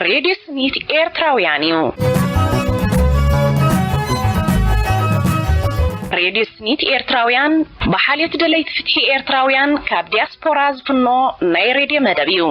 ሬድዮ ስኒት ኤርትራውያን እዩ። ሬድዮ ስኒት ኤርትራውያን ብሓልዮት ደለይቲ ፍትሒ ኤርትራውያን ካብ ዲያስፖራ ዝፍኖ ናይ ሬድዮ መደብ እዩ።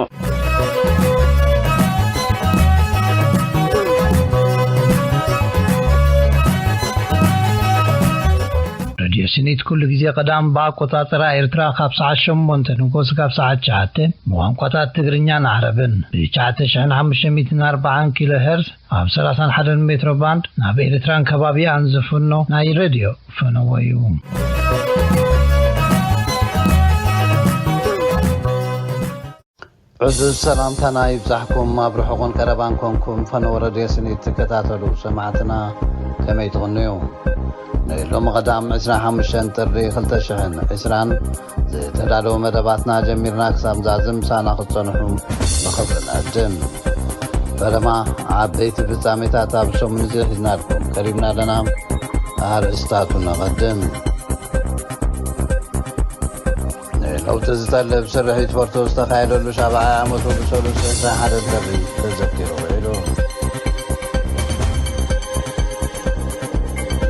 ሬድዮ ስኒት ኩሉ ግዜ ቀዳም ብኣቆጻጽራ ኤርትራ ካብ ሰዓት ሸሞንተ ንጎስ ካብ ሰዓት ትሽዓተ ብቋንቋታት ትግርኛን ዓረብን ብ9,540 ኪሎ ሄርዝ ኣብ 31 ሜትሮ ባንድ ናብ ኤርትራን ከባቢኣን ዝፍኖ ናይ ሬድዮ ፈነወ እዩ። ዕዙዝ ሰላምታና ይብዛሕኩም፣ ኣብ ርሑቕን ቀረባን ኮንኩም ፈነወ ሬድዮ ስኒት ትከታተሉ ሰማዕትና ከመይ ትቕንዩ? ንሎሚ ቀዳም 25 ጥሪ 2020 ዝተዳለወ መደባትና ጀሚርና ክሳብ ዛዝም ምሳና ክትጸንሑ ብኽብሪ ንዕድም። ፈለማ ዓበይቲ ፍጻሜታት ኣብ ሰሙን እዚ ሒዝናልኩም ቀሪብና ኣለና። ኣርእስታቱ ነቐድም። ንለውጢ ዝጠልብ ስርሒት ፎርቶ ዝተኻየደሉ ሻብዓይ ዓመቱ ብሰሉስ 21 ጥሪ ተዘኪሩ ውዒሉ።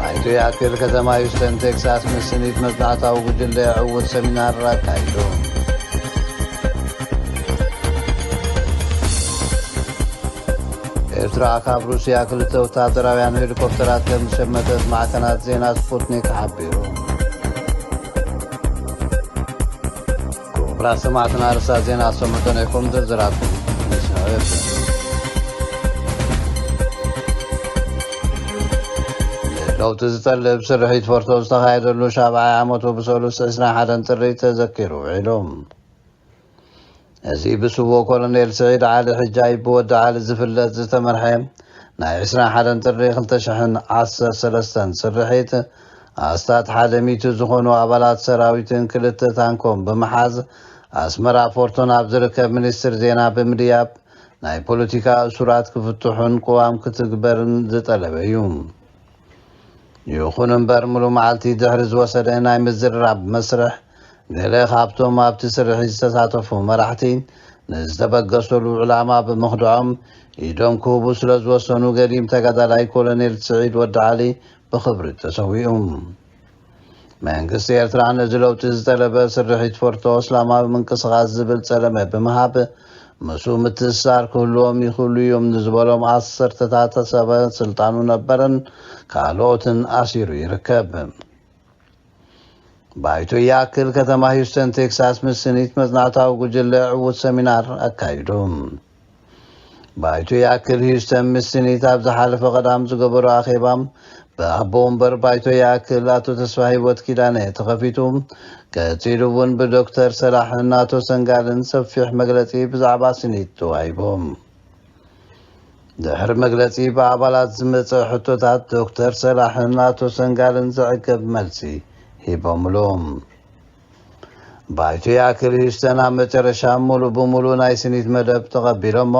ናይቱ ይኣክል ከተማ ሂውስተን ቴክሳስ ምስ ስኒት መጽናዕታዊ ጉጅለ ዕዉት ሰሚናር ኣካይዱ። ኤርትራ ካብ ሩስያ ክልተ ወታደራውያን ሄሊኮፕተራት ከም ዝሸመተት ማዕከናት ዜና ስፑትኒክ ሓቢሩ። ክቡራት ሰማዕትና፣ ርእሳ ዜና ኣሰምዑ ተነይኩም ዝርዝራቱ ንስዕብ። ለውጢ ዝጠልብ ስርሒት ፎርቶ ዝተኻየደሉ ሻብዓይ ዓመቱ ብሰሉስ 21 ጥሪ ተዘኪሩ ውዒሉ። እዚ ብስዎ ኮሎኔል ስዒድ ዓሊ ሕጃይ ብወዲ ዓሊ ዝፍለጥ ዝተመርሐ ናይ 21 ጥሪ 2013 ስርሒት ኣስታት ሓደ ሚእቲ ዝኾኑ ኣባላት ሰራዊትን ክልተ ታንኮም ብምሓዝ ኣስመራ ፎርቶን ኣብ ዝርከብ ሚኒስትር ዜና ብምድያብ ናይ ፖለቲካ እሱራት ክፍትሑን ቅዋም ክትግበርን ዝጠለበ እዩ። ይኹን እምበር፣ ሙሉ መዓልቲ ድሕሪ ዝወሰደ ናይ ምዝርራብ መስርሕ፣ ገለ ካብቶም ኣብቲ ስርሒት ዝተሳተፉ መራሕቲ ንዝተበገሰሉ ዕላማ ብምኽድዖም ኢዶም ክህቡ ስለ ዝወሰኑ፣ ገዲም ተጋዳላይ ኮሎኔል ስዒድ ወዲ ዓሊ ብኽብሪ ተሰዊኡ። መንግስቲ ኤርትራ ነዚ ለውጢ ዝጠለበ ስርሒት ፎርቶ እስላማዊ ምንቅስቓስ ዝብል ጸለመ ብምሃብ፣ ምስኡ ምትእስሳር ክህልዎም ይኽእሉ እዮም ንዝበሎም ዓሰርተታት ሰበ ስልጣኑ ነበርን ካልኦትን ኣሲሩ ይርከብ። ባይቶ ይኣክል ከተማ ሂውስተን ቴክሳስ ምስ ስኒት መጽናዕታዊ ጉጅለ ዕዉት ሰሚናር ኣካይዱ። ባይቶ ይኣክል ሂውስተን ምስ ስኒት ኣብ ዝሓለፈ ቀዳም ዝገበሮ ኣኼባ ብኣቦ ወንበር ባይቶ ይኣክል ኣቶ ተስፋ ህይወት ኪዳነ ተኸፊቱ። ቀጺሉ እውን ብዶክተር ሰላሕን ኣቶ ሰንጋልን ሰፊሕ መግለጺ ብዛዕባ ስኒት ተዋሂቦም። ድሕሪ መግለጺ ብኣባላት ዝመጸ ሕቶታት ዶክተር ሰላሕን ኣቶ ሰንጋልን ዘዕገብ መልሲ ሂቦምሉ። ባይቶ ይኣክል ሂውስተን ኣብ መጨረሻ ሙሉእ ብሙሉእ ናይ ስኒት መደብ ተቐቢሎሞ።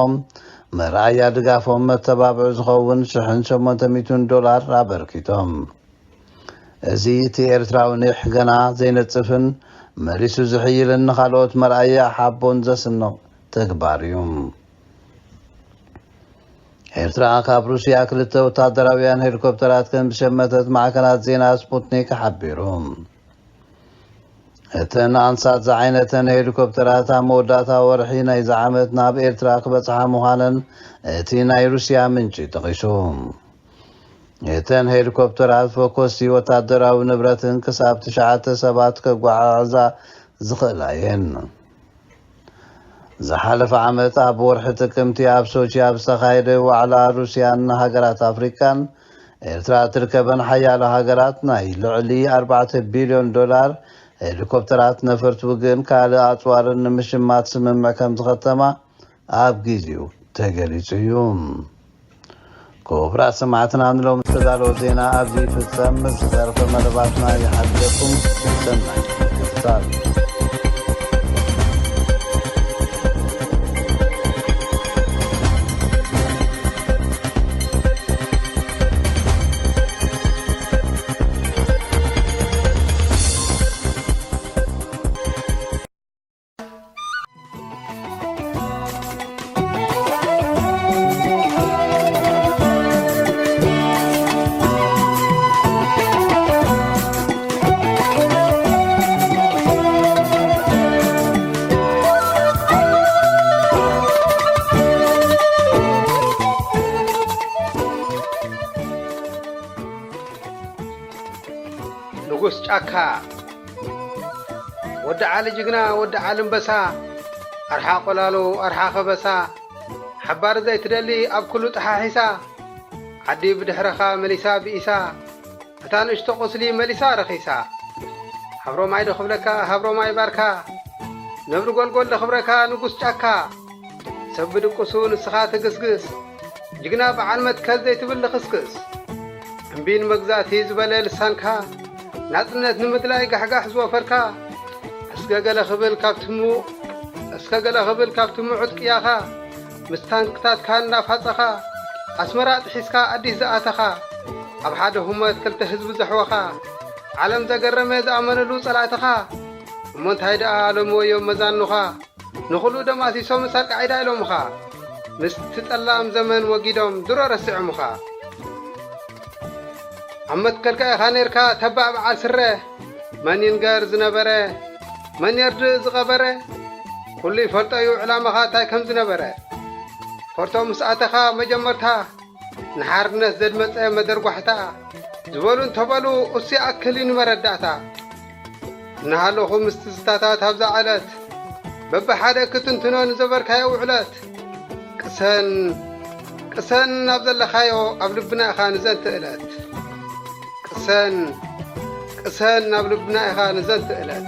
መርኣያ ድጋፎም መተባብዒ ዝኸውን ሽሕን ሸሞንተ ሚእትን ዶላር ኣበርኪቶም። እዚ እቲ ኤርትራዊ ኒሕ ገና ዘይነጽፍን መሊሱ ዝሕይልን ንኻልኦት መርኣያ ሓቦን ዘስንቕ ተግባር እዩ። ኤርትራ ካብ ሩስያ ክልተ ወታደራውያን ሄሊኮፕተራት ከም ዝሸመተት ማዕከናት ዜና ስፑትኒክ ሓቢሩ። እተን ኣንሳት ዝዓይነተን ሄሊኮፕተራት ኣብ መወዳእታ ወርሒ ናይዚ ዓመት ናብ ኤርትራ ክበጽሓ ምዃነን እቲ ናይ ሩስያ ምንጪ ጠቒሱ። እተን ሄሊኮፕተራት ፈኮስቲ ወታደራዊ ንብረትን ክሳብ ትሽዓተ ሰባት ከጓዓዕዛ ዝኽእላ እየን። ዝሓለፈ ዓመት ኣብ ወርሒ ጥቅምቲ ኣብ ሶቺ ኣብ ዝተኻየደ ዋዕላ ሩስያን ሃገራት ኣፍሪቃን ኤርትራ ትርከበን ሓያሎ ሃገራት ናይ ልዕሊ ኣርባዕተ ቢልዮን ዶላር ሄሊኮፕተራት ነፈርቲ ውግእን ካልእ ኣጽዋርን ንምሽማት ስምምዕ ከም ዝኸተማ ኣብ ግዜኡ ተገሊጹ እዩ። ክቡራት ሰማዕትና፣ ንሎሚ ዝተዳለወ ዜና ኣብዚ ይፍጸም። ዝተረፈ መደባትና ይሓልፈኩም። ሰናይ ምክትታል። ንጉስ ጫካ። ወዲ ዓሊ ጅግና፣ ወዲ ዓሊ እምበሳ፣ ኣርሓ ቆላሉ፣ ኣርሓ ከበሳ፣ ሓባር ዘይትደሊ ኣብ ኩሉ ጠሓሒሳ፣ ዓዲ ብድሕረኻ መሊሳ ብኢሳ፣ እታ ንእሽቶ ቁስሊ መሊሳ ረኺሳ። ሃብሮማይ ዶ ክብለካ፣ ሃብሮማይ ባርካ፣ ነብሪ ጎልጎል ዶ ክብረካ፣ ንጉስ ጫካ፣ ሰብ ብድቁሱ ንስኻ ትግስግስ፣ ጅግና በዓል መትከል ዘይትብል ልኽስክስ። እምቢ ንመግዛእቲ ዝበለ ልሳንካ፣ ናጽነት ንምድላይ ጋሕጋሕ ዝወፈርካ፣ እስከ ገለ ክብል ካብቲ ምዉቕ፣ እስከ ገለ ክብል ካብቲ ምዑት ቅያኻ፣ ምስ ታንክታትካ እናፋጸኻ፣ ኣስመራ ጥሒስካ ኣዲስ ዝኣተኻ፣ ኣብ ሓደ ሁመት ክልተ ህዝቢ ዘሕወኻ፣ ዓለም ዘገረመ ዝኣመነሉ ጸላእትኻ፣ እሞ እንታይ ደኣ ሎሚ ወዮም መዛኑኻ? ንኹሉ ደማሲሶም ምስ ኣልቃዒዳ ኢሎምኻ፣ ምስቲ ጠላም ዘመን ወጊዶም ድሮ ረሲዖምኻ። ኣብ መትከልካ ኢኻ ኔርካ ተባዕ በዓል ስረ፣ መን ይንገር ዝነበረ፣ መን የርድእ ዝቐበረ፣ ኩሉ ይፈልጦ እዩ ዕላማኻ እንታይ ከም ዝነበረ። ፎርቶ ምስ ኣተኻ መጀመርታ፣ ንሓርነት ዘድመጸ መደርጓሕታ፣ ዝበሉ እንተበሉ እሱ ይኣክል እዩ ንመረዳእታ። እናሃለኹ ምስ ትዝታታት ኣብዛ ዕለት፣ በብሓደ ክትንትኖ ንዘበርካዮ ውዕለት፣ ቅሰን፣ ቅሰን ኣብ ዘለኻዮ ኣብ ልብና ኢኻ ንዘንቲ ዕለት። ቅሰን፣ ቅሰን ኣብ ልብና ኢኻ ንዘንቲ ዕለት።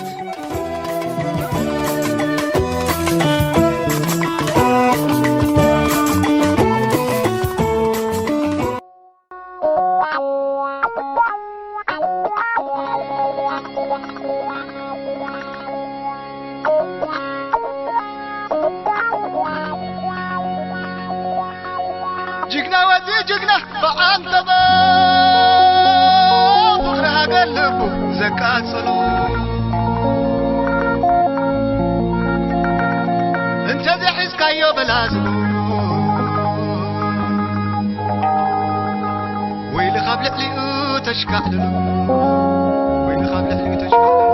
ጅግና ወዲ ጅግና ብዓንተበ ፍቕሪ ሃገር ልቡ ዘቃጽሉ፣ እንተዘይሒዝካዮ በላዝቡ፣ ወይልኻ ኣብ ልዕሊኡ ተሽካዕልሉ፣ ወይልኻ ኣብ ልዕሊኡ ተሽካዕልሉ።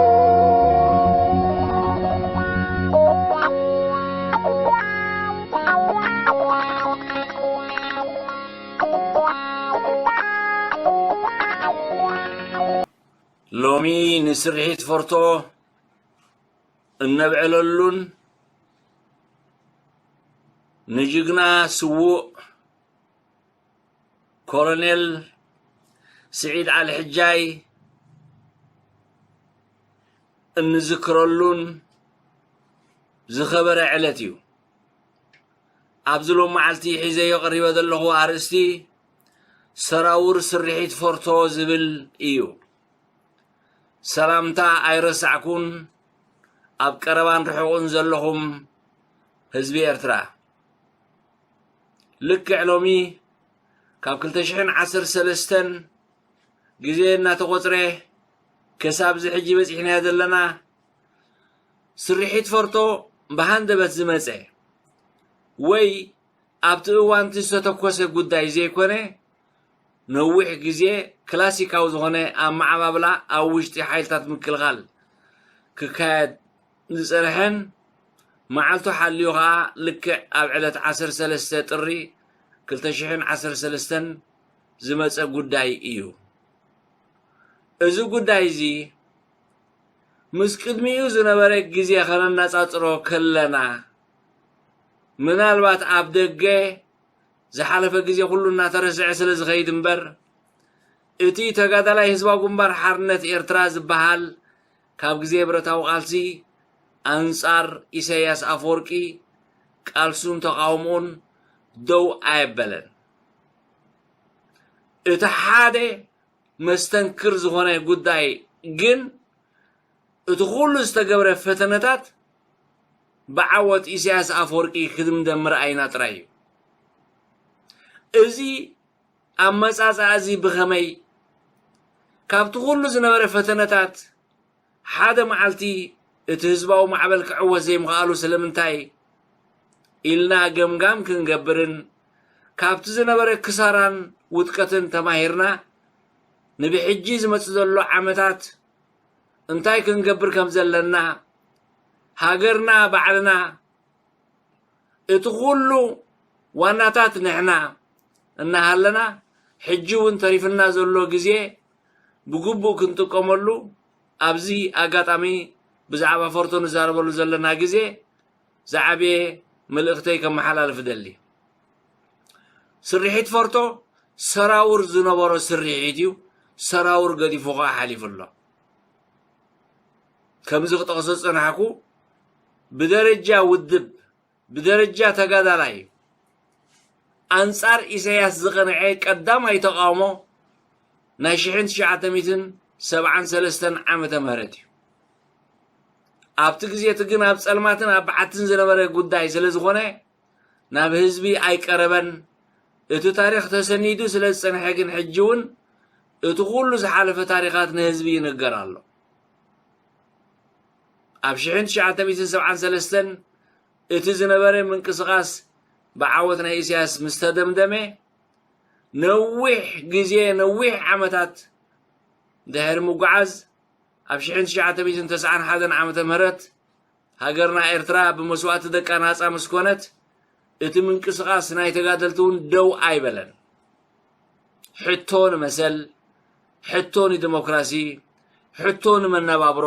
ሎሚ ንስርሒት ፎርቶ እነብዕለሉን ንጅግና ስዉእ ኮሎኔል ስዒድ ዓሊ ሕጃይ እንዝክረሉን ዝኸበረ ዕለት እዩ። ኣብዚ ሎም መዓልቲ ሒዘዮ ቀሪበ ዘለኹ ኣርእስቲ ሰራውር ስርሒት ፎርቶ ዝብል እዩ። ሰላምታ ኣይረሳዕኩን፣ ኣብ ቀረባን ርሑቕን ዘለኹም ህዝቢ ኤርትራ። ልክዕ ሎሚ ካብ ክልተ ሽሕን ዓሰርተ ሰለስተን ግዜ እናተቖጽረ ክሳብ እዚ ሕጂ በጺሕናዮ ዘለና ስርሒት ፎርቶ ብሃንደበት ዝመጸ ወይ ኣብቲ እዋንቲ ዝተተኮሰ ጉዳይ ዘይኮነ፣ ነዊሕ ግዜ ክላሲካዊ ዝኾነ ኣመዓባብላ ኣብ ውሽጢ ሓይልታት ምክልኻል ክካየድ ዝጸንሐን፣ መዓልቱ ሓልዩ ኸኣ ልክዕ ኣብ ዕለት ዓሰርተ ሰለስተ ጥሪ ክልተ ሽሕን ዓሰርተ ሰለስተን ዝመጸ ጉዳይ እዩ። እዚ ጉዳይ እዚ ምስ ቅድሚኡ ዝነበረ ግዜ ኸነነጻጽሮ ከለና፣ ምናልባት ኣብ ደገ ዝሓለፈ ግዜ ኩሉ እናተረስዐ ስለ ዝኸይድ እምበር፣ እቲ ተጋዳላይ ህዝባዊ ግንባር ሓርነት ኤርትራ ዝበሃል፣ ካብ ግዜ ብረታዊ ቃልሲ ኣንጻር ኢሳያስ ኣፈወርቂ ቃልሱን ተቓውሞኡን ደው ኣየበለን። እቲ ሓደ መስተንክር ዝኾነ ጉዳይ ግን፣ እቲ ኩሉ ዝተገብረ ፈተነታት ብዓወት ኢሳያስ ኣፈወርቂ ክድምደም ምርኣይና ጥራይ እዩ። እዚ ኣመጻጽኣ እዚ ብኸመይ፣ ካብቲ ኩሉ ዝነበረ ፈተነታት ሓደ መዓልቲ እቲ ህዝባዊ ማዕበል ክዕወት ዘይምኽኣሉ ስለምንታይ ኢልና ገምጋም ክንገብርን፣ ካብቲ ዝነበረ ክሳራን ውድቀትን ተማሂርና፣ ንብሕጂ ዝመጽእ ዘሎ ዓመታት እንታይ ክንገብር ከም ዘለና፣ ሃገርና ባዕልና፣ እቲ ኩሉ ዋናታት ንሕና እናሃለና፣ ሕጂ እውን ተሪፍና ዘሎ ግዜ ብግቡእ ክንጥቀመሉ ኣብዚ ኣጋጣሚ ብዛዕባ ፎርቶ ንዛረበሉ ዘለና ግዜ ዝዓበየ መልእኽተይ ከመሓላልፍ እደሊ። ስርሒት ፎርቶ ሰራውር ዝነበሮ ስርሒት እዩ። ሰራውር ገዲፉ ኸዓ ሓሊፉ ኣሎ። ከምዚ ክጠቕሶ ዝጸናሕኩ፣ ብደረጃ ውድብ፣ ብደረጃ ተጋዳላይ ኣንጻር ኢሳያስ ዝቐንዐ ቀዳማይ ተቓውሞ ናይ ሽሕን ትሽዓተ ሚእትን ሰብዓን ሰለስተን ዓመተ ምህረት እዩ። ኣብቲ ግዜ እቲ ግን ኣብ ጸልማትን ኣብ በዓትን ዝነበረ ጉዳይ ስለ ዝኾነ ናብ ህዝቢ ኣይቀረበን። እቲ ታሪኽ ተሰኒዱ ስለ ዝጸንሐ ግን ሕጂ እውን እቲ ኩሉ ዝሓለፈ ታሪኻት ንህዝቢ ይንገር ኣሎ። ኣብ ሽሕን ትሽዓተ ሚእትን ሰብዓን ሰለስተን እቲ ዝነበረ ምንቅስቓስ ብዓወት ናይ ኢሳያስ ምስ ተደምደመ ነዊሕ ግዜ፣ ነዊሕ ዓመታት ድሕሪ ምጉዓዝ ኣብ ሽሕን ትሽዓተ ሚእትን ተስዓን ሓደን ዓመተ ምህረት ሃገርና ኤርትራ ብመስዋእቲ ደቃ ናጻ ምስ ኮነት፣ እቲ ምንቅስቓስ ናይ ተጋደልቲ እውን ደው ኣይበለን። ሕቶ ንመሰል፣ ሕቶ ንዲሞክራሲ፣ ሕቶ ንመነባብሮ፣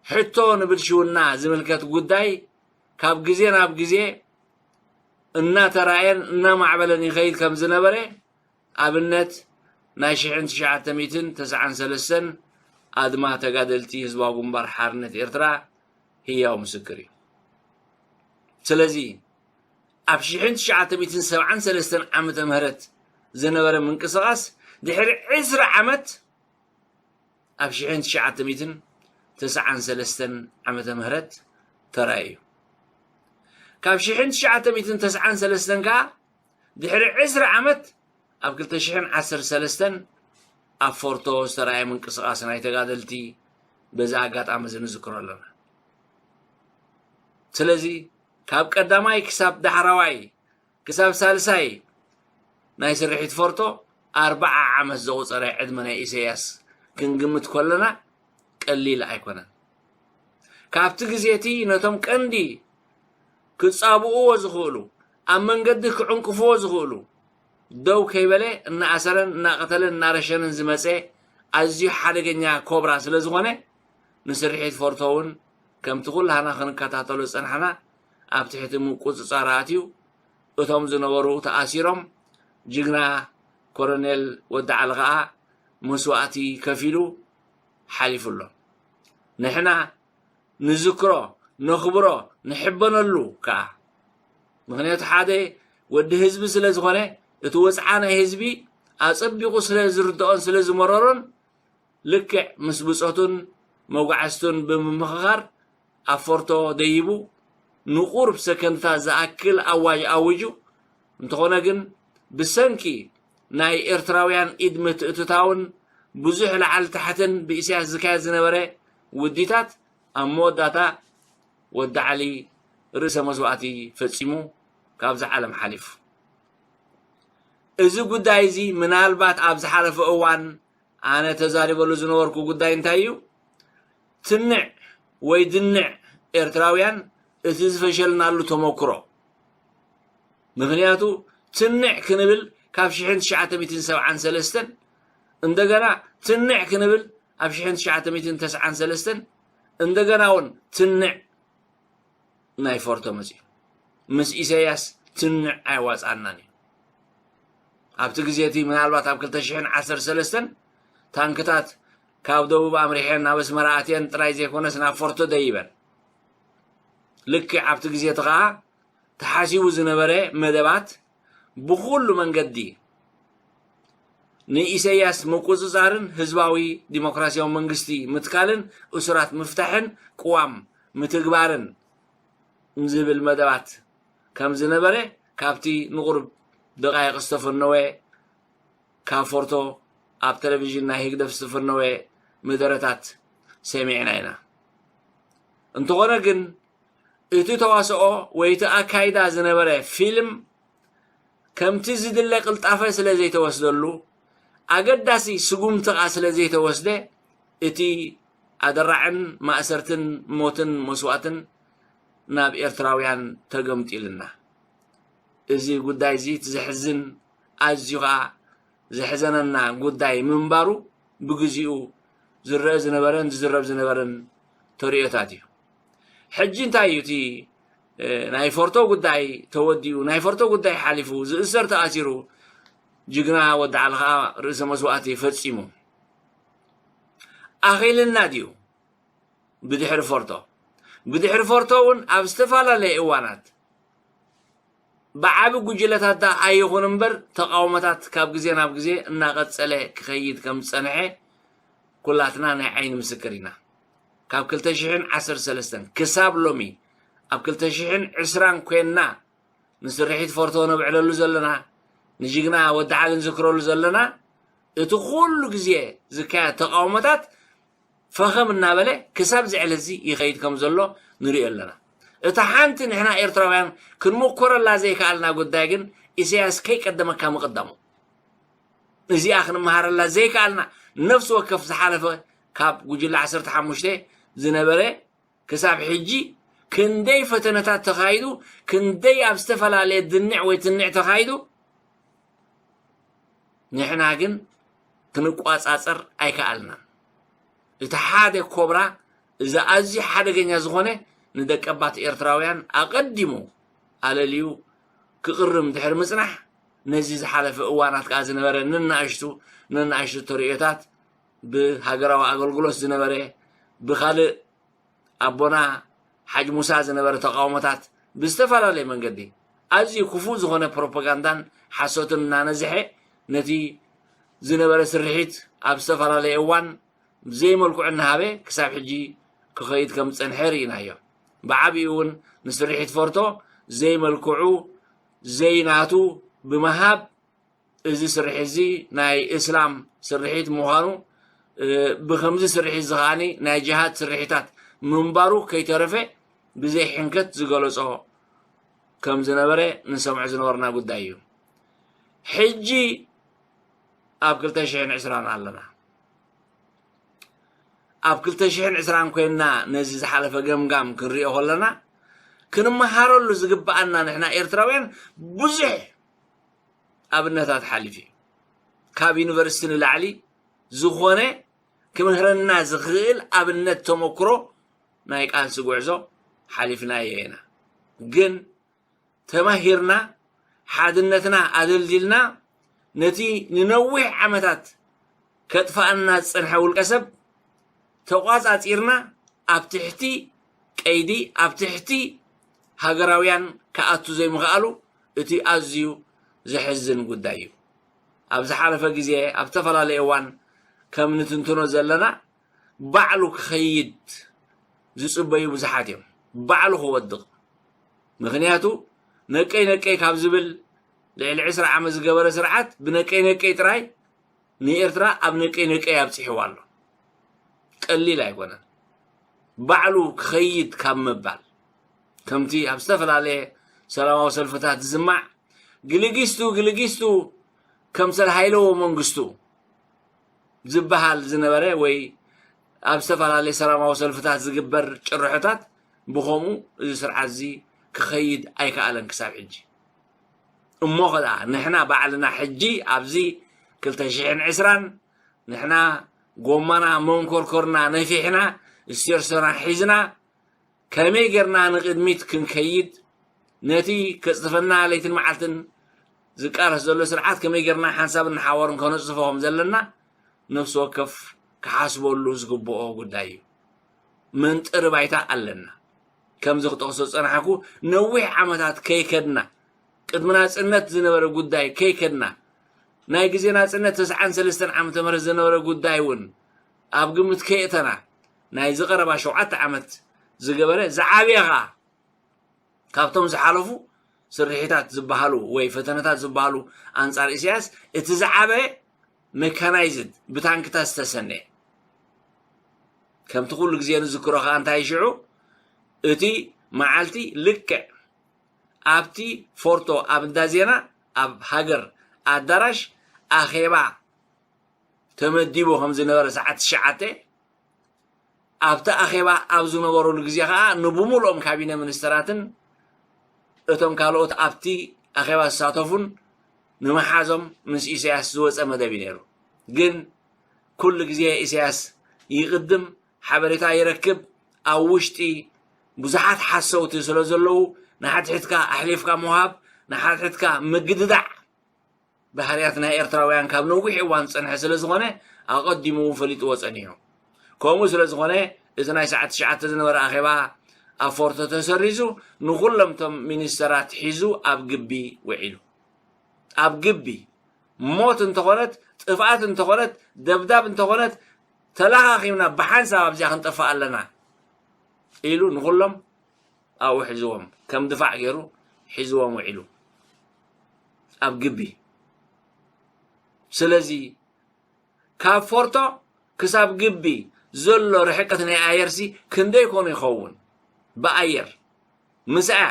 ሕቶ ንብልሽውና ዝምልከት ጉዳይ ካብ ግዜ ናብ ግዜ እናተራእየን እናማዕበለን ይኸይድ ከም ዝነበረ ኣብነት ናይ ሽሕን ትሽዓተ ሚእትን ተስዓን ሰለስተን ኣድማ ተጋደልቲ ህዝባዊ ግንባር ሓርነት ኤርትራ ህያው ምስክር እዩ። ስለዚ ኣብ ሽሕን ትሽዓተ ሚእትን ሰብዓን ሰለስተን ዓመተ ምህረት ዝነበረ ምንቅስቓስ ድሕሪ ዕስራ ዓመት ኣብ ሽሕን ትሽዓተ ሚእትን ተስዓን ሰለስተን ዓመተ ምህረት ተራእዩ እዩ። ካብ ሽሕን ትሽዓተ ሚእትን ተስዓን ሰለስተን ከኣ ድሕሪ ዕስራ ዓመት ኣብ ክልተ ሽሕን ዓሰርተ ሰለስተን ኣብ ፎርቶ ዝተራእየ ምንቅስቓስ ናይ ተጋደልቲ በዚ ኣጋጣሚ እዚ ንዝክሮ ኣለና። ስለዚ ካብ ቀዳማይ ክሳብ ዳሕራዋይ ክሳብ ሳልሳይ ናይ ስርሒት ፎርቶ ኣርብዓ ዓመት ዘቑጸረ ዕድመ ናይ ኢሳያስ ክንግምት ከለና ቀሊል ኣይኮነን። ካብቲ ግዜ እቲ ነቶም ቀንዲ ክጻብእዎ ዝኽእሉ፣ ኣብ መንገዲ ክዕንቅፍዎ ዝኽእሉ፣ ደው ከይበለ እናኣሰረን እናቐተለን እናረሸንን ዝመጸ ኣዝዩ ሓደገኛ ኮብራ ስለ ዝኾነ፣ ንስርሒት ፎርቶ እውን ከምቲ ኩላህና ክንከታተሎ ዝጸናሕና ኣብ ትሕቲ ምቁጽጻር ኣትዩ፣ እቶም ዝነበሩ ተኣሲሮም፣ ጅግና ኮሎኔል ወዲ ዓሊ ከኣ መስዋእቲ ከፊሉ ሓሊፉ ኣሎ። ንሕና ንዝክሮ፣ ነኽብሮ፣ ንሕበነሉ ከኣ። ምኽንያቱ ሓደ ወዲ ህዝቢ ስለ ዝኾነ፣ እቲ ወጽዓ ናይ ህዝቢ ኣጸቢቑ ስለ ዝርድኦን ስለ ዝመረሮን፣ ልክዕ ምስ ብጾቱን መጓዕዝቱን ብምምኽኻር ኣብ ፎርቶ ደይቡ ንቁሩብ ሰከንድታት ዝኣክል ኣዋጅ ኣዊጁ። እንተኾነ ግን ብሰንኪ ናይ ኤርትራውያን ኢድ ምትእትታውን ብዙሕ ላዕሊ ታሕትን ብኢሳያስ ዝካየድ ዝነበረ ውዲታት ኣብ መወዳእታ ወዲ ዓሊ ርእሰ መስዋእቲ ፈጺሙ ካብዛ ዓለም ሓሊፉ። እዚ ጉዳይ እዚ ምናልባት ኣብ ዝሓለፈ እዋን ኣነ ተዛሪበሉ ዝነበርኩ ጉዳይ እንታይ እዩ? ትንዕ ወይ ድንዕ ኤርትራውያን እቲ ዝፈሸልናሉ ተመክሮ። ምኽንያቱ ትንዕ ክንብል ካብ ሽሕን ትሽዓተ ሚእትን ሰብዓን ሰለስተን፣ እንደገና ትንዕ ክንብል ኣብ ሽሕን ትሽዓተ ሚእትን ተስዓን ሰለስተን፣ እንደገና እውን ትንዕ ናይ ፎርቶ መጺኡ። ምስ ኢሳያስ ትንዕ ኣየዋጽኣናን እዩ። ኣብቲ ግዜ እቲ ምናልባት ኣብ ክልተ ሽሕን ዓሰርተ ሰለስተን ታንክታት ካብ ደቡብ ኣምሪሐን ናብ ኣስመራ ኣትየን ጥራይ ዘይኮነስ ናብ ፎርቶ ደይበን። ልክዕ ኣብቲ ግዜ እቲ ኸኣ ተሓሲቡ ዝነበረ መደባት ብኹሉ መንገዲ ንኢሳያስ ምቁጽጻርን ህዝባዊ ዲሞክራሲያዊ መንግስቲ ምትካልን እሱራት ምፍታሕን ቅዋም ምትግባርን ዝብል መደባት ከም ዝነበረ ካብቲ ንቑሩብ ደቃይቕ ዝተፈነወ ካብ ፎርቶ ኣብ ቴሌቪዥን ናይ ህግደፍ ዝተፈነወ መደረታት ሰሚዕና ኢና። እንተኾነ ግን እቲ ተዋስኦ ወይ እቲ ኣካይዳ ዝነበረ ፊልም ከምቲ ዝድለ ቅልጣፈ ስለ ዘይተወስደሉ፣ ኣገዳሲ ስጉምቲ ኸኣ ስለ ዘይተወስደ፣ እቲ ኣደራዕን ማእሰርትን ሞትን መስዋእትን ናብ ኤርትራውያን ተገምጢልና። እዚ ጉዳይ እዚ እቲ ዘሕዝን ኣዝዩ ኸኣ ዘሕዘነና ጉዳይ ምንባሩ ብግዚኡ ዝረአ ዝነበረን ዝዝረብ ዝነበረን ተርእዮታት እዩ። ሕጂ እንታይ እዩ እቲ ናይ ፎርቶ ጉዳይ ተወዲኡ፣ ናይ ፎርቶ ጉዳይ ሓሊፉ፣ ዝእሰር ተኣሲሩ፣ ጅግና ወዲ ዓሊ ከዓ ርእሰ መስዋእቲ ፈፂሙ። ኣኺልና ድዩ ብድሕሪ ፎርቶ? ብድሕሪ ፎርቶ እውን ኣብ ዝተፈላለየ እዋናት ብዓቢ ጉጅለታት ደኣ ኣይኹን እምበር፣ ተቓውሞታት ካብ ግዜ ናብ ግዜ እናቐጸለ ክኸይድ ከም ዝጸንሐ ኩላትና ናይ ዓይኒ ምስክር ኢና። ካብ ክልተ ሽሕን ዓሰርተ ሰለስተን ክሳብ ሎሚ፣ ኣብ ክልተ ሽሕን ዕስራን ኮይንና ንስርሒት ፎርቶ ነብዕለሉ ዘለና፣ ንጅግና ወዲ ዓሊ ንዝክረሉ ዘለና፣ እቲ ኩሉ ግዜ ዝካየድ ተቓውሞታት ፈኸም እናበለ ክሳብ ዝዕለት እዚ ይኸይድ ከም ዘሎ ንሪኦ ኣለና። እታ ሓንቲ ንሕና ኤርትራውያን ክንምኮረላ ዘይከኣልና ጉዳይ ግን፣ ኢሳያስ ከይቀደመካ ምቕዳሙ። እዚኣ ክንመሃረላ ዘይከኣልና፣ ነፍሲ ወከፍ ዝሓለፈ ካብ ጉጅለ ዓሰርተ ሓሙሽተ ዝነበረ ክሳብ ሕጂ ክንደይ ፈተነታት ተኻይዱ፣ ክንደይ ኣብ ዝተፈላለየ ድንዕ ወይ ትንዕ ተኻይዱ፣ ንሕና ግን ክንቋጻጸር ኣይከኣልናን። እቲ ሓደ ኮብራ፣ እዚ ኣዝዩ ሓደገኛ ዝኾነ፣ ንደቀባት ኤርትራውያን ኣቐዲሙ ኣለልዩ ክቕርም ድሕሪ ምጽናሕ፣ ነዚ ዝሓለፈ እዋናት ከኣ ዝነበረ ንናእሽቱ፣ ንናእሽቱ ተርእዮታት፣ ብሃገራዊ ኣገልግሎት ዝነበረ፣ ብኻልእ ኣቦና ሓጅ ሙሳ ዝነበረ ተቓውሞታት ብዝተፈላለየ መንገዲ ኣዝዩ ክፉእ ዝኾነ ፕሮፓጋንዳን ሓሶትን እናነዝሐ ነቲ ዝነበረ ስርሒት ኣብ ዝተፈላለየ እዋን ዘይመልክዑ እናሃበ ክሳብ ሕጂ ክኸይድ ከም ዝጸንሐ ርኢናዮ። ብዓቢኡ እውን ንስርሒት ፎርቶ ዘይመልክዑ ዘይናቱ ብምሃብ እዚ ስርሒት እዚ ናይ እስላም ስርሒት ምዃኑ፣ እ፣ ብኸምዚ ስርሒት እዚ ከዓኒ ናይ ጅሃድ ስርሒታት ምንባሩ ከይተረፈ ብዘይ ሕንከት ዝገለጾ ከም ዝነበረ ንሰምዖ ዝነበርና ጉዳይ እዩ። ሕጂ ኣብ ክልተ ሽሕን ዕስራን ኣለና። ኣብ ክልተ ሽሕን ዕስራን ኮይንና ነዚ ዝሓለፈ ገምጋም ክንሪኦ ከለና፣ ክንመሃረሉ ዝግብኣና ንሕና ኤርትራውያን ብዙሕ ኣብነታት ሓሊፉ እዩ። ካብ ዩኒቨርሲቲ ንላዕሊ ዝኾነ ክምህረና ዝኽእል ኣብነት ተመክሮ ናይ ቃልሲ ጉዕዞ ሓሊፍናዮ ኢና። ግን ተማሂርና፣ ሓድነትና ኣደልዲልና፣ ነቲ ንነዊሕ ዓመታት ከጥፍኣና ዝጸንሐ ውልቀ ሰብ ተቋጻጺርና፣ ኣብ ትሕቲ ቀይዲ፣ ኣብ ትሕቲ ሃገራውያን ክኣቱ ዘይምኽኣሉ፣ እቲ ኣዝዩ ዘሕዝን ጉዳይ እዩ። ኣብ ዝሓለፈ ግዜ፣ ኣብ ዝተፈላለየ እዋን ከም ንትንትኖ ዘለና፣ ባዕሉ ክኸይድ ዝጽበዩ ብዙሓት እዮም። ባዕሉ ክወድቕ። ምኽንያቱ፣ ነቀይ ነቀይ ካብ ዝብል፣ ልዕሊ ዕስራ ዓመት ዝገበረ ስርዓት፣ ብነቀይ ነቀይ ጥራይ ንኤርትራ ኣብ ነቀይ ነቀይ ኣብጺሕዋ ኣሎ። ቀሊል ኣይኮነን። ባዕሉ ክኸይድ ካብ ምባል፣ ከምቲ ኣብ ዝተፈላለየ ሰላማዊ ሰልፍታት ዝስማዕ፣ ግልጊስቱ፣ ግልጊስቱ፣ ከምሰል ሃይለዎ መንግስቱ ዝበሃል ዝነበረ ወይ ኣብ ዝተፈላለየ ሰላማዊ ሰልፍታት ዝግበር ጭርሖታት፣ ብኸምኡ እዚ ስርዓት እዚ ክኸይድ ኣይከኣለን ክሳብ ሕጂ። እሞ ኸኣ ንሕና ባዕልና ሕጂ ኣብዚ ክልተ ሽሕን ዕስራን ንሕና ጎማና መንኮርኮርና ነፊሕና፣ ስቴርሶና ሒዝና፣ ከመይ ጌርና ንቕድሚት ክንከይድ፣ ነቲ ከጽድፈና ለይትን መዓልትን ዝቃለስ ዘሎ ስርዓት ከመይ ጌርና ሓንሳብን ንሓዋሩን ከነጽድፎ ከም ዘለና ነፍሲ ወከፍ ክሓስበሉ ዝግብኦ ጉዳይ እዩ። መንጠሪ ባይታ ኣለና። ከምዚ ክጠቕሶ ዝጸናሕኩ፣ ነዊሕ ዓመታት ከይከድና፣ ቅድሚ ናጽነት ዝነበረ ጉዳይ ከይከድና፣ ናይ ግዜ ናጽነት ተስዓን ሰለስተን ዓመተ ምህረት ዝነበረ ጉዳይ እውን ኣብ ግምት ከየእተና፣ ናይዚ ቀረባ ሸውዓተ ዓመት ዝገበረ ዝዓበየ ኸኣ፣ ካብቶም ዝሓለፉ ስርሒታት ዝበሃሉ ወይ ፈተነታት ዝበሃሉ ኣንጻር ኢሳያስ፣ እቲ ዝዓበየ ሜካናይዝድ፣ ብታንክታት ዝተሰነየ። ከምቲ ኩሉ ግዜ ንዝክሮ ኸኣ እንታይ ሽዑ፣ እቲ መዓልቲ ልክዕ ኣብቲ ፎርቶ ኣብ እንዳ ዜና፣ ኣብ ሃገር ኣዳራሽ ኣኼባ ተመዲቡ ከም ዝነበረ ሰዓት ትሽዓተ፣ ኣብቲ ኣኼባ ኣብ ዝነበሩሉ ግዜ ኸኣ ንብምሉኦም ካቢነ ሚኒስተራትን እቶም ካልኦት ኣብቲ ኣኼባ ዝሳተፉን ንምሓዞም ምስ ኢሳያስ ዝወጸ መደብ እዩ ነይሩ። ግን ኩሉ ግዜ ኢሳያስ ይቕድም፣ ሓበሬታ ይረክብ። ኣብ ውሽጢ ብዙሓት ሓሰውቲ ስለ ዘለዉ፣ ንሓድሕድካ ኣሕሊፍካ ምሃብ፣ ንሓድሕድካ ምግድዳዕ ባህርያት ናይ ኤርትራውያን ካብ ነዊሕ እዋን ዝጸንሐ ስለ ዝኾነ፣ ኣቐዲሙ እውን ፈሊጥዎ ጸኒሑ። ከምኡ ስለ ዝኾነ፣ እቲ ናይ ሰዓት ትሽዓተ ዝነበረ ኣኼባ ኣብ ፎርቶ ተሰሪዙ፣ ንኹሎም እቶም ሚኒስተራት ሒዙ ኣብ ግቢ ውዒሉ። ኣብ ግቢ ሞት እንተኾነት፣ ጥፍኣት እንተኾነት፣ ደብዳብ እንተኾነት፣ ተለኻኺምና ብሓንሳብ ኣብዚኣ ክንጠፍእ ኣለና ኢሉ ንኹሎም ኣብኡ ሒዝዎም፣ ከም ድፋዕ ገይሩ ሒዝዎም ውዒሉ ኣብ ግቢ። ስለዚ ካብ ፎርቶ ክሳብ ግቢ ዘሎ ርሕቀት ናይ ኣየርሲ ክንደይ ኮኑ ይኸውን? ብኣየር ምስኣያ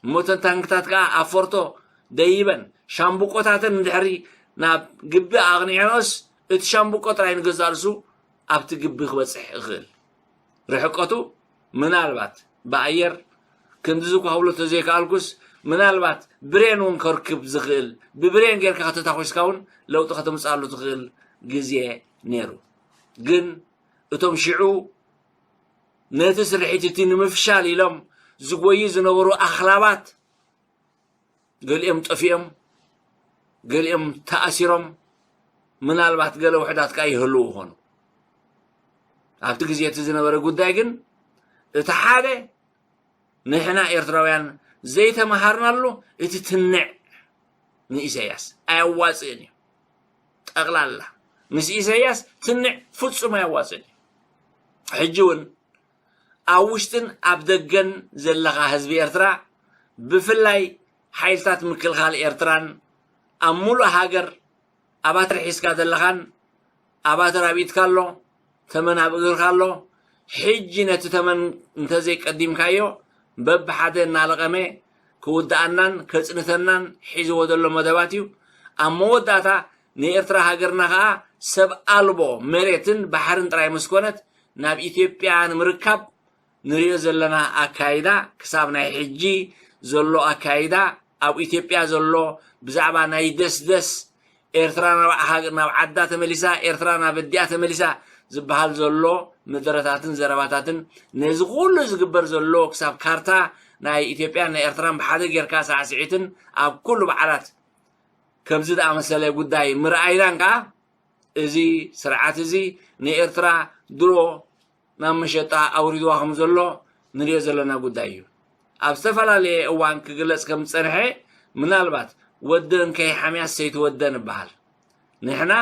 እሞ እተን ታንክታት ከኣ ኣብ ፎርቶ ደይበን ሻምብቆታተን እንድሕሪ ናብ ግቢ ኣቕኒዐንኦስ፣ እቲ ሻምብቆ ጥራይ ንገዛእ ርእሱ ኣብቲ ግቢ ክበጽሕ ይኽእል። ርሕቀቱ ምናልባት ብኣየር ክንድዚ እኳ ክብሎ ተዘይከኣልኩስ፣ ምናልባት ብሬን እውን ከርክብ ዝኽእል፣ ብብሬን ጌርካ ከተታኹስካ እውን ለውጢ ከተምጽኣሉ ትኽእል ግዜ ነይሩ። ግን እቶም ሽዑ ነቲ ስርሒት እቲ ንምፍሻል ኢሎም ዝጎዩ ዝነበሩ ኣኽላባት፣ ገሊኦም ጠፊኦም፣ ገሊኦም ተኣሲሮም፣ ምናልባት ገለ ውሑዳት ከኣ ይህልዉ ይኾኑ። ኣብቲ ግዜ እቲ ዝነበረ ጉዳይ ግን፣ እቲ ሓደ፣ ንሕና ኤርትራውያን ዘይተመሃርናሉ፣ እቲ ትንዕ ንኢሳያስ ኣየዋጽእን እዩ። ጠቕላላ ምስ ኢሳያስ ትንዕ ፍጹም ኣየዋጽእን እዩ። ሕጂ እውን ኣብ ውሽጥን ኣብ ደገን ዘለኻ ህዝቢ ኤርትራ፣ ብፍላይ ሓይልታት ምክልኻል ኤርትራን ኣብ ሙሉእ ሃገር ኣባትር ሒዝካ ዘለኻን፣ ኣባትር ኣብ ኢድካ ኣሎ፣ ተመን ኣብ እግርካ ኣሎ። ሕጂ ነቲ ተመን እንተዘይቀዲምካዮ፣ በብሓደ እናለቐመ ክውድኣናን ከጽንተናን ሒዝዎ ዘሎ መደባት እዩ። ኣብ መወዳእታ ንኤርትራ ሃገርና ከኣ ሰብ ኣልቦ መሬትን ባሕርን ጥራይ ምስ ኮነት፣ ናብ ኢትዮጵያ ንምርካብ ንሪኦ ዘለና ኣካይዳ፣ ክሳብ ናይ ሕጂ ዘሎ ኣካይዳ፣ ኣብ ኢትዮጵያ ዘሎ ብዛዕባ ናይ ደስደስ፣ ኤርትራ ናብ ዓዳ ተመሊሳ፣ ኤርትራ ናብ ኣዲኣ ተመሊሳ ዝበሃል ዘሎ ምድረታትን ዘረባታትን፣ ነዚ ኩሉ ዝግበር ዘሎ ክሳብ ካርታ ናይ ኢትዮጵያን ናይ ኤርትራን ብሓደ ጌርካ ሳዕስዒትን ኣብ ኩሉ በዓላት ከምዚ ዝኣመሰለ ጉዳይ ምርኣይናን ከኣ፣ እዚ ስርዓት እዚ ንኤርትራ ድሮ ናብ መሸጣ ኣውሪድዋ ከም ዘሎ ንሪኦ ዘለና ጉዳይ እዩ። ኣብ ዝተፈላለየ እዋን ክግለጽ ከም ዝጸንሐ፣ ምናልባት ወደን ከይሓምያ ሰይቲ ወደን ይበሃል። ንሕና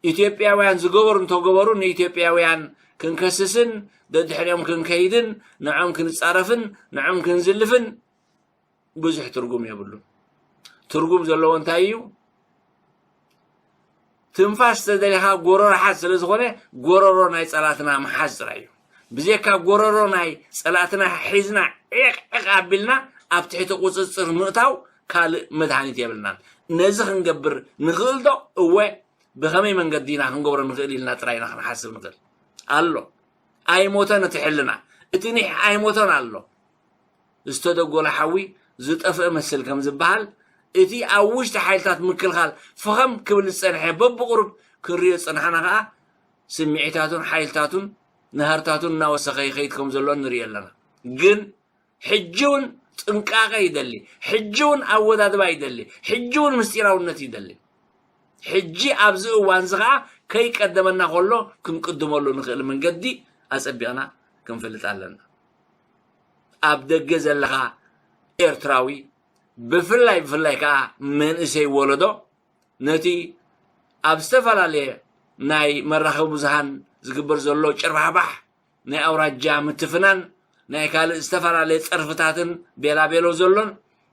ኢትዮጵያውያን ዝገበሩ እንተገበሩ ንኢትዮጵያውያን ክንከስስን ደድሕሪኦም ክንከይድን ንዖም ክንጻረፍን ንዖም ክንዝልፍን ብዙሕ ትርጉም የብሉን። ትርጉም ዘለዎ እንታይ እዩ? ትንፋስ ተደሊኻ ጎረሮ ሓዝ ስለ ዝኾነ፣ ጎረሮ ናይ ጸላትና ምሓዝ ጥራይ እዩ። ብዘይካ ጎረሮ ናይ ጸላትና ሒዝና ዒቕ ዒቕ ኣቢልና ኣብ ትሕቲ ቁጽጽር ምእታው ካልእ መድሃኒት የብልናን። ነዚ ክንገብር ንኽእል ዶ? እወ። ብኸመይ መንገዲ ኢና ክንገብሮ ንኽእል ኢልና ጥራይ ኢና ክንሓስብ ንኽእል። ኣሎ። ኣይሞተን እቲ ሕልና። እቲ ኒሕ ኣይሞተን ኣሎ። ዝተደጎለ ሓዊ ዝጠፍእ መስል ከም ዝበሃል፣ እቲ ኣብ ውሽጢ ሓይልታት ምክልኻል ፈኸም ክብል ዝጸንሐ በብቑሩብ ክንሪኦ ዝጸናሕና ከኣ፣ ስምዒታቱን ሓይልታቱን ናህርታቱን እናወሰኸ ይኸይድ ከም ዘሎ ንሪኦ ኣለና። ግን ሕጂ እውን ጥንቃቐ ይደሊ፣ ሕጂ እውን ኣወዳድባ ይደሊ፣ ሕጂ እውን ምስጢራውነት ይደሊ። ሕጂ ኣብዚ እዋን እዚ ኸኣ ከይቀደመና ከሎ ክንቅድመሉ ንኽእል መንገዲ ኣጸቢቕና ክንፈልጥ ኣለና። ኣብ ደገ ዘለኻ ኤርትራዊ፣ ብፍላይ ብፍላይ ከኣ መንእሰይ ወለዶ፣ ነቲ ኣብ ዝተፈላለየ ናይ መራኸቢ ብዙሃን ዝግበር ዘሎ ጭርባሕባሕ፣ ናይ ኣውራጃ ምትፍናን፣ ናይ ካልእ ዝተፈላለየ ጸርፍታትን ቤላቤሎ ዘሎን፣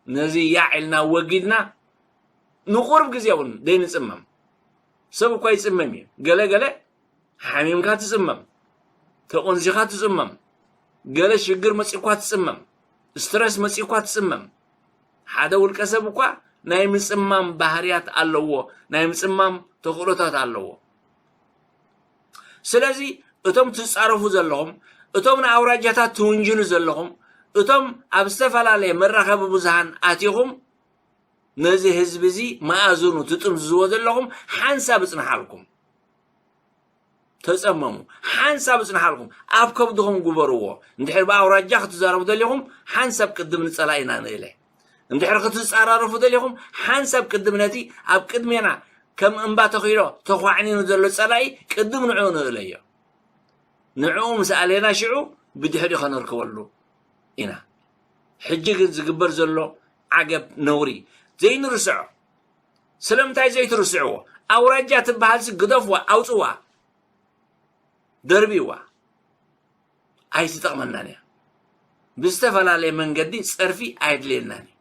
ነዚ ያዕ ኢልና ወጊድና፣ ንቑሩብ ግዜ እውን ዘይንጽመም። ሰብ እኳ ይጽመም እዩ። ገለ ገለ ሓሚምካ ትጽመም፣ ተቖንዚኻ ትጽመም፣ ገለ ሽግር መጺእኳ ትጽመም፣ ስትረስ መጺእኳ ትጽመም። ሓደ ውልቀ ሰብ እኳ ናይ ምጽማም ባህርያት ኣለዎ፣ ናይ ምጽማም ተኽእሎታት ኣለዎ። ስለዚ እቶም ትጻረፉ ዘለኹም፣ እቶም ንኣውራጃታት ትውንጅሉ ዘለኹም፣ እቶም ኣብ ዝተፈላለየ መራኸቢ ብዙሃን ኣቲኹም ነዚ ህዝቢ እዚ መኣዝኑ ትጥምዝዝዎ ዘለኹም ሓንሳብ እጽንሓልኩም። ተጸመሙ። ሓንሳብ እጽንሓልኩም፣ ኣብ ከብድኹም ግበርዎ። እንድሕር ብኣውራጃ ክትዛረቡ ደሊኹም፣ ሓንሳብ ቅድም ንጸላኢና ንእለ። እንድሕር ክትጻራረፉ ደሊኹም፣ ሓንሳብ ቅድም ነቲ ኣብ ቅድሜና ከም እምባ ተኺሎ ተዃዕኒኑ ዘሎ ጸላኢ ቅድም ንዕኡ ንእለዮ። ንዕኡ ምስ ኣለና ሽዑ ብድሕሪኡ ከነርከበሉ ኢና። ሕጂ ግን ዝግበር ዘሎ ዓገብ ነውሪ ዘይንርስዖ። ስለምንታይ ዘይትርስዕዎ? ኣውራጃ ትበሃልሲ ግደፍዋ፣ ኣውጽዋ፣ ደርብይዋ። ኣይትጠቕመናን እያ። ብዝተፈላለየ መንገዲ ጸርፊ ኣየድልየናን እዩ።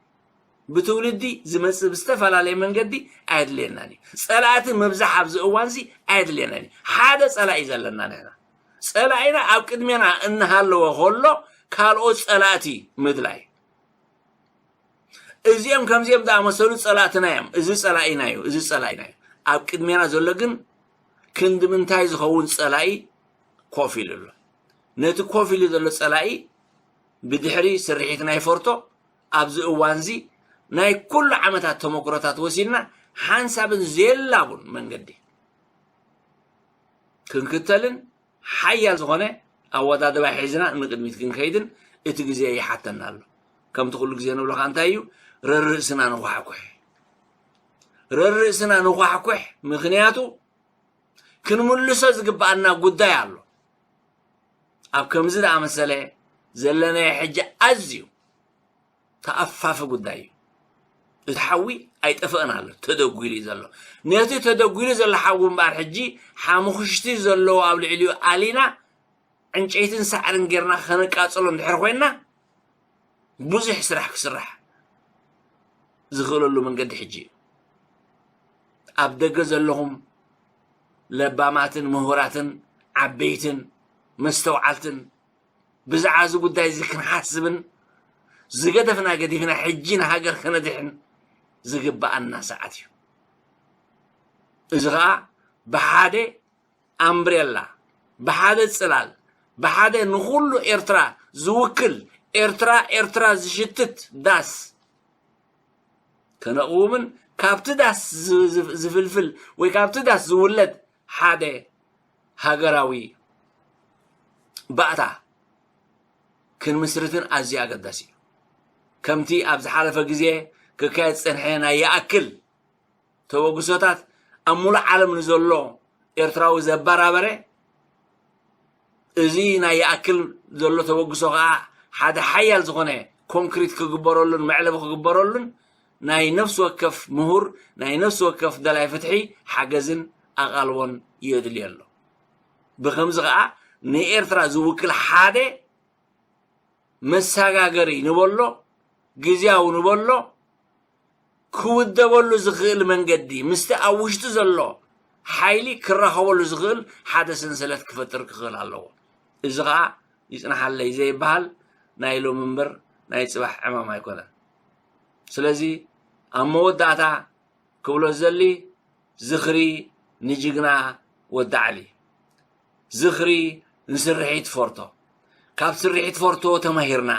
ብትውልዲ ዝመጽእ ብዝተፈላለየ መንገዲ ኣየድልየናን እዩ። ጸላእቲ ምብዛሕ ኣብዚ እዋንዚ ኣየድልየናን እዩ። ሓደ ጸላኢ ዘለና ንሕና። ጸላኢና ኣብ ቅድሜና እናሃለወ ከሎ ካልኦት ጸላእቲ ምድላይ። እዚኦም ከምዚኦም ዝኣመሰሉ ጸላእትና እዮም። እዚ ጸላኢና እዩ፣ እዚ ጸላኢና እዩ። ኣብ ቅድሜና ዘሎ ግን ክንዲ ምንታይ ዝኸውን ጸላኢ ኮፍ ኢሉ ኣሎ። ነቲ ኮፍ ኢሉ ዘሎ ጸላኢ ብድሕሪ ስርሒት ናይ ፎርቶ ኣብዚ እዋንዚ ናይ ኩሉ ዓመታት ተመክሮታት ወሲድና ሓንሳብን ዘየላቡን መንገዲ ክንክተልን ሓያል ዝኾነ ኣወዳድባ ሒዝና ንቅድሚት ክንከይድን እቲ ግዜ ይሓተና ኣሎ። ከምቲ ኩሉ ግዜ ንብሎ ከኣ እንታይ እዩ? ረርእስና ንኳሕኩሕ። ረርእስና ንኳሕኩሕ፣ ምኽንያቱ ክንምልሶ ዝግብኣና ጉዳይ ኣሎ። ኣብ ከምዚ ዝኣመሰለ ዘለናዮ ሕጂ ኣዝዩ ተኣፋፊ ጉዳይ እዩ። እቲ ሓዊ ኣይጠፍእን ኣሎ፣ ተደጒሉ እዩ ዘሎ። ነቲ ተደጒሉ ዘሎ ሓዊ እምበኣር ሕጂ ሓሙኽሽቲ ዘለዎ ኣብ ልዕሊኡ ኣሊና ዕንጨይትን ሳዕርን ጌርና ከነቃጽሎ እንድሕር ኮይንና ብዙሕ ስራሕ ክስራሕ ዝኽእለሉ መንገዲ ሕጂ እዩ። ኣብ ደገ ዘለኹም ለባማትን ምሁራትን ዓበይትን መስተውዓልትን ብዛዕባ እዚ ጉዳይ እዚ ክንሓስብን ዝገደፍና ገዲፍና ሕጂ ንሃገር ከነድሕን ዝግብኣና ሰዓት እዩ። እዚ ኸኣ ብሓደ ኣምብሬላ፣ ብሓደ ጽላል፣ ብሓደ ንኹሉ ኤርትራ ዝውክል፣ ኤርትራ ኤርትራ ዝሽትት ዳስ ከነቕውምን ካብቲ ዳስ ዝ-፣ ዝ-፣ ዝፍልፍል ወይ ካብቲ ዳስ ዝውለድ ሓደ ሃገራዊ ባእታ ክንምስርትን ኣዝዩ ኣገዳሲ እዩ። ከምቲ ኣብ ዝሓለፈ ግዜ ክካየድ ዝጸንሐ ናይ ይኣክል ተበግሶታት ኣብ ሙሉእ ዓለም ንዘሎ ኤርትራዊ ዘበራበረ፣ እዚ ናይ ይኣክል ዘሎ ተበግሶ ከኣ ሓደ ሓያል ዝኾነ ኮንክሪት ክግበረሉን መዕለቢ ክግበረሉን ናይ ነፍሲ ወከፍ ምሁር፣ ናይ ነፍሲ ወከፍ ደላይ ፍትሒ ሓገዝን ኣቓልቦን የድልዮ ኣሎ። ብኸምዚ ከኣ ንኤርትራ ዝውክል ሓደ መሰጋገሪ ንበሎ፣ ግዝያዊ ንበሎ፣ ክውደበሉ ዝኽእል መንገዲ፣ ምስቲ ኣብ ውሽጢ ዘሎ ሓይሊ ክራኸበሉ ዝኽእል ሓደ ሰንሰለት ክፈጥር ክኽእል ኣለዎ። እዚ ኸኣ ይጽናሓለይ ዘይበሃል ናይ ሎሚ እምበር ናይ ጽባሕ ዕማም ኣይኮነን። ስለዚ ኣብ መወዳእታ ክብሎ ዝደሊ፣ ዝኽሪ ንጅግና ወዲ ዓሊ፣ ዝኽሪ ንስርሒት ፎርቶ። ካብ ስርሒት ፎርቶ ተማሂርና፣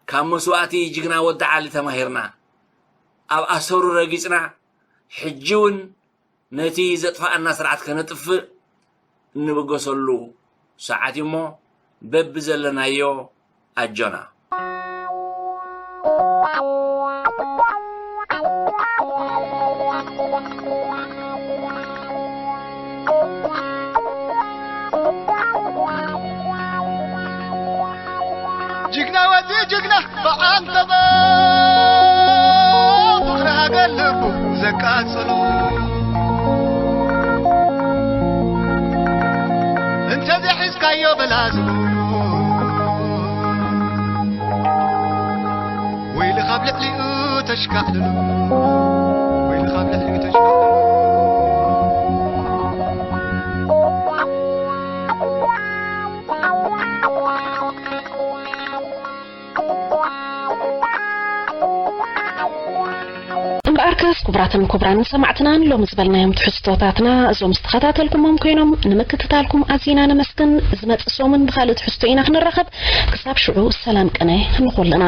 ካብ መስዋእቲ ጅግና ወዲ ዓሊ ተማሂርና፣ ኣብ ኣሰሩ ረጊጽና፣ ሕጂ እውን ነቲ ዘጥፍኣና ስርዓት ከነጥፍእ እንብገሰሉ ሰዓት እዩ እሞ፣ በብዘለናዮ ኣጆና። ጅግና ወዲ ጅግና ብዓንተበ ፍቕሪ ሃገር ልቡ ዘቃጽሉ እንተዘይሒዝካዮ በላዝቡ ወይልኻ ኣብ ልዕሊኡ ተሽካዕልሉ፣ ወይልኻ ኣብ ልዕሊኡ ተሽካዕልሉ። እምበኣርከስ ክቡራትን ክቡራንን ሰማዕትና፣ ንሎሚ ዝበልናዮም ትሕዝቶታትና እዞም ዝተኸታተልኩሞም ኮይኖም፣ ንምክትታልኩም ኣዚና ነመስግን። ዝመጽእ ሰሙን ብኻልእ ትሕዝቶ ኢና ክንራኸብ። ክሳብ ሽዑ ሰላም ቅነ ንኹልና።